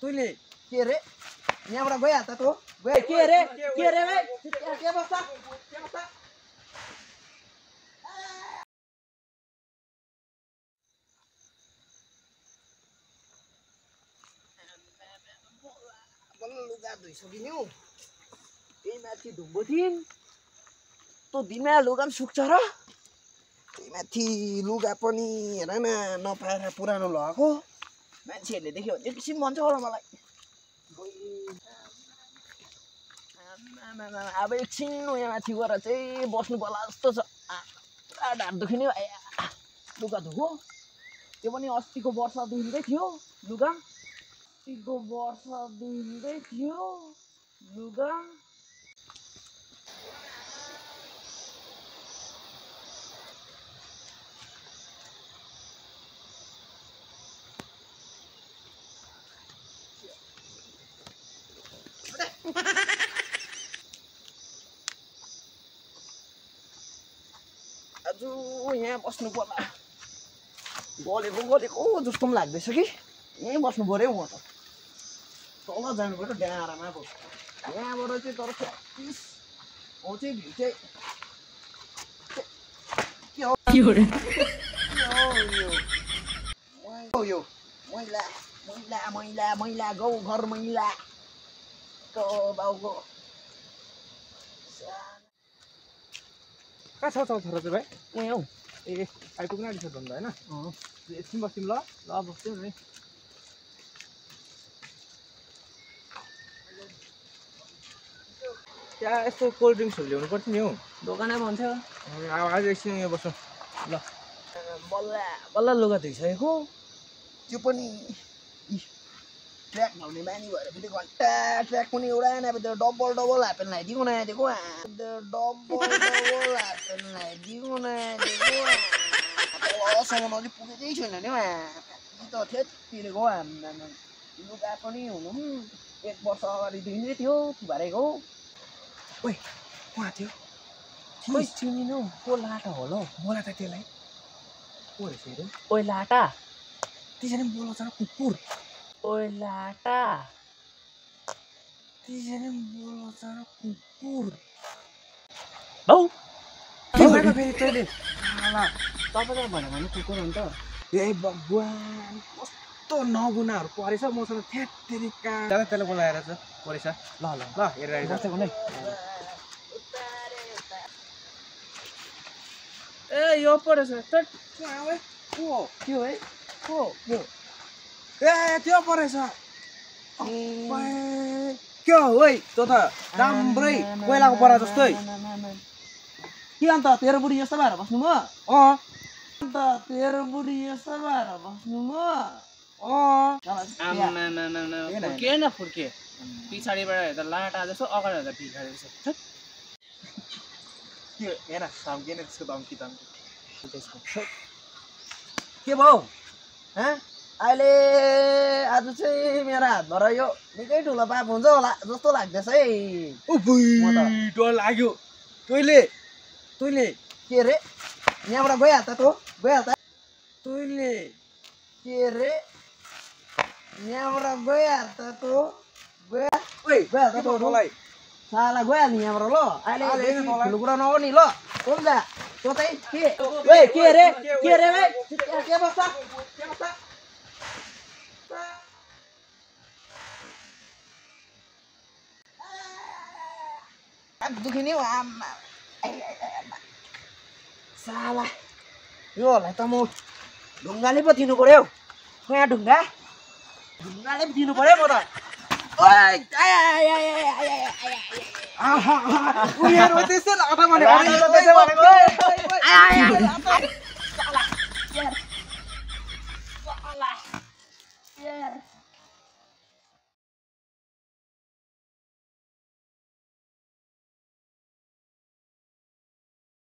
तैँले के रे यहाँबाट गयो त तँ गयो के रे भाइ के बस्छ बल्ल लुगा धोइसकिन्यौ त्यही माथि ढुङ्गो थिइन् तँ दिनमा लुगा पनि सुक्छ र त्यही माथि लुगा पनि हेर न नपाएर पुरानो लगाएको मान्छेहरूले देख्यो भने एकछिन भन्छ होला मलाई अब एकछिन यहाँ माथि गएर चाहिँ बस्नु पर्ला जस्तो छ पुरा ढाड दुख्ने लुगा धोको त्यो पनि अस्तिको वर्ष दुख्दै थियो लुगा आज यहाँ बस्नु पर्ला गलेको जस्तो पनि लाग्दैछ कि यहीँ बस्नु पर्यो म त तल जानु पर्यो डाँडामा पो यहाँबाट चाहिँ तर प्र्याक्टिस आउँछ भ्यू चाहिँ यो मैला गाउँ घर मैला बाउको कहाँ छ छोरा चाहिँ भाइ यहीँ हौ ए आइपुग्न आँटिसक्यो भन्दा होइन एकछिन बस्यौँ ल बस्यौँ नि त्यहाँ यस्तो कोल्ड ड्रिङ्क्सहरू ल्याउनु पर्छ नि हौ दोकानै बन्छ आज एकछिन यहाँ बस्छौँ ल बल्ल लुगा धोइसकेको त्यो पनि ट्र्याक लाउने बानी भएर फेरि घन्टा ट्र्याक पनि एउटा अब त्यो डबल हाफपेन्ट लगाइदिएको नआइदिएको तलसम्म अझै पुगेकै छैन नि हौ त त्यतिखेरको लुगा पनि हुनु पनि 1 वर्ष अगाडिदेखि नै थियो भरेको ओइ कहाँ थियो खोइ चिनिनौ को लाटा होला हौ मलाई त त्यसलाई को रहेछ अरे ओइ लाटा त्यसरी बोलाउँछ र कुकुर ओइ लाटा त्यसरी बोलाउँछ र कुकुर हौ फेरि तैँले तपाईँलाई भन्यो भने कुकुर अन्त ए भगवान कस्तो नगुनाहरू परेछ मसँग थ्यात्तेरिका दादा त्यसलाई बोलाएर छ परेछ ल हेरेर आइज ए यो परेछ त्यो है को ए त्यो परेछ के हो है त्यो त राम्रै कोइलाको परा जस्तै के अन्त तेरो बुढी यस्तो भएर बस्नु म अन्त तेरो बुढी यस्तो भएर बस्नु म फुर्के न फुर्के पछाडिबाट हेर्दा लाटा जस्तो अगाडि हेर्दा भिखारी जस्तो के हेर धम्किने त्यसको धम्की के भयो अहिले आज चाहिँ मेरो हातबाट यो निकै ठुलो पाप हुन्छ होला जस्तो लाग्दैछ है डर लाग्यो तैँले के रे यहाँबाट गइहाल त तैँले के रे यहाँबाट गइहाल त साला गइहाल नि यहाँबाट ल अहिले ठुलो कुरा नहो नि ल हुन्छ तँ चाहिँ के रे भाइ के बस्छ दुखिने हो आमा साला यो होला त म ढुङ्गाले पो दिनु पर्यो यहाँ ढुङ्गाले पो दिनु पर्यो म त उनीहरू त्यसै लाटा भने